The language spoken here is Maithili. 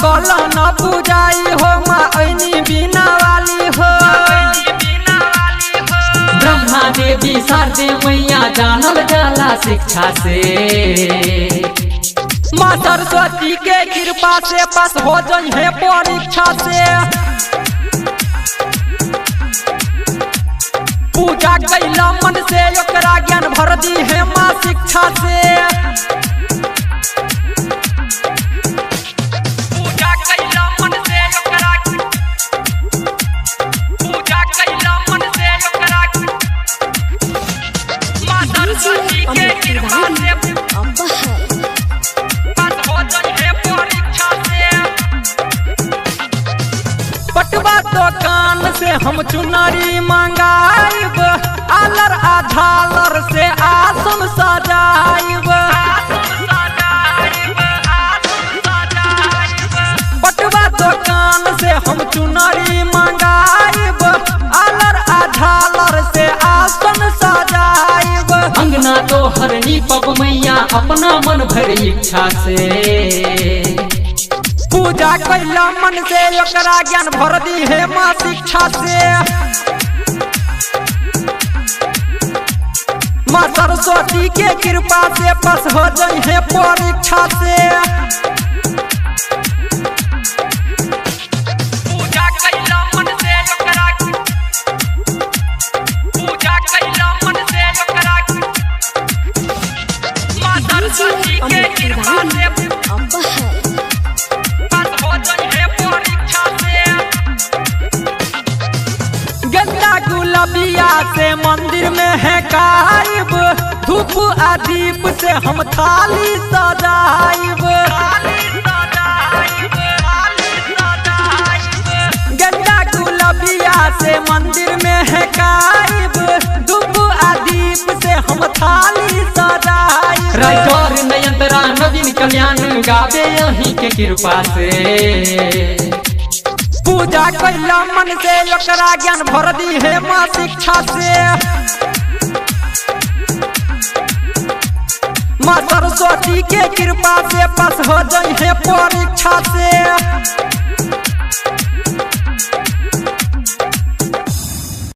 कल न पूजाई हो माँ ऐनी बिना वाली हो। ब्रह्मा देवी शारदे मैया जानल जाला शिक्षा से। माँ सरस्वती के कृपा से पास हो जइहे परीक्षा से। पूजा कैला मन से ओकरा ज्ञान भर दी है माँ शिक्षा से। पूजा कैला मन से ओकरा, पूजा कैला मन से ओकरा, माँ सरस्वती के कृपा से पास हो जइहे परीक्षा से। पटवा दुकान से हम चुनरी मंगाइब, आलर आ झालर से आसन सजाइब। पटवा दुकान से हम चुनरी मंगाइब, आलर आ झालर से आसन सजाइब। अंगना तोहर नीपब मैया अपना मन भर इच्छा से। पूजा कैला मन से ओकरा ज्ञान भर दी है माँ शिक्षा से। माँ सरस्वती के कृपा से पास हो जइहे परीक्षा से। पूजा कैला मन से ओकरा, पूजा कैला मन से ओकरा, माँ सरस्वती के कृपा से पास हो जइहे परीक्षा से। गेंदा गुलाबिया से मंदिर में है गायब, धूप आ दीप से हम थाली सजाइब। गेंदा गुलाबिया से मंदिर में है गायब, धूप आ दीप से हम थाली सजाइब। राइटर नयनतरा नवीन कल्याण गावे अहीं के कृपा से। पूजा कैला मन से ओकरा ज्ञान भर दी है माँ शिक्षा से। माँ सरस्वती के कृपा से पास हो जइहे परीक्षा से।